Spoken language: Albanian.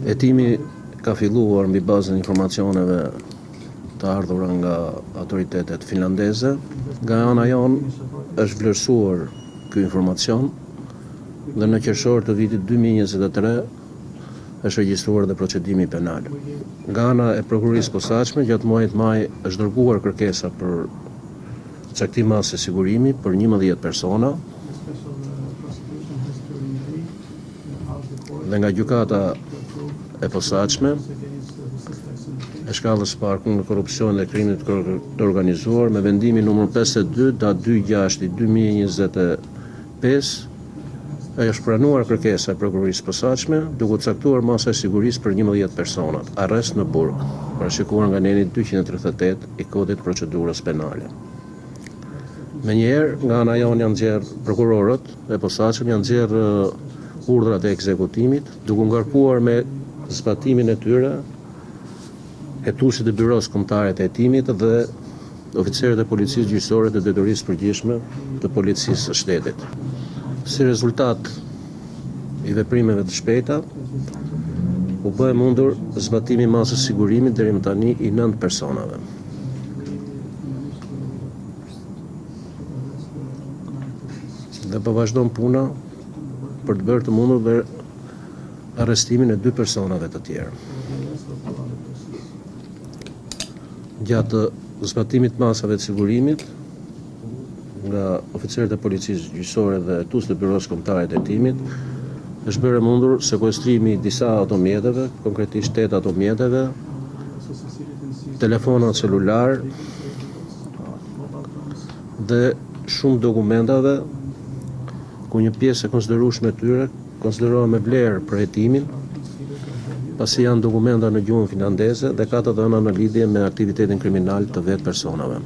Hetimi ka filluar mbi bazën e informacioneve të ardhura nga autoritetet finlandeze. Nga ana jonë është vlerësuar ky informacion dhe në qershor të vitit 2023 është regjistruar dhe procedimi penal. Nga ana e Prokurorisë Posaçme gjatë muajit maj është dërguar kërkesa për caktim mase sigurimi për 11 persona dhe nga gjykata e posaçme e shkallës së parë kundër korrupsionit dhe krimit të organizuar me vendimin numër 52 datë 2 6 2025 është pranuar kërkesa e prokurorisë posaçme duke u caktuar masa e sigurisë për 11 personat, arrest në burg, parashikuar nga neni 238 i Kodit të Procedurës Penale. Menjëherë nga ana jonë janë nxjerr prokurorët e posaçëm janë nxjerr urdhrat e ekzekutimit, duke u ngarkuar me zbatimin e tyre hetuesit e Byrosë Kombëtare të Hetimit dhe oficerët e Policisë Gjyqësore të Drejtorisë Përgjithshme të Policisë së Shtetit. Si rezultat i veprimeve të shpejta, u bë e mundur zbatimi i masës sigurimit deri më tani i 9 personave. Dhe po vazhdon puna për të bërë të mundur dhe arrestimin e dy personave të tjerë. Gjatë zbatimit të masave të sigurimit nga oficerët e policisë gjyqësore dhe hetuesit e Byrosë Kombëtare të Hetimit, është bërë e mundur sekuestrimi i disa automjeteve, konkretisht 8 automjeteve, telefona celular dhe shumë dokumentave ku një pjesë e konsiderueshme e tyre konsiderohen me vlerë për hetimin, pasi janë dokumenta në gjuhën finlandeze dhe ka të dhëna në lidhje me aktivitetin kriminal të vetë personave.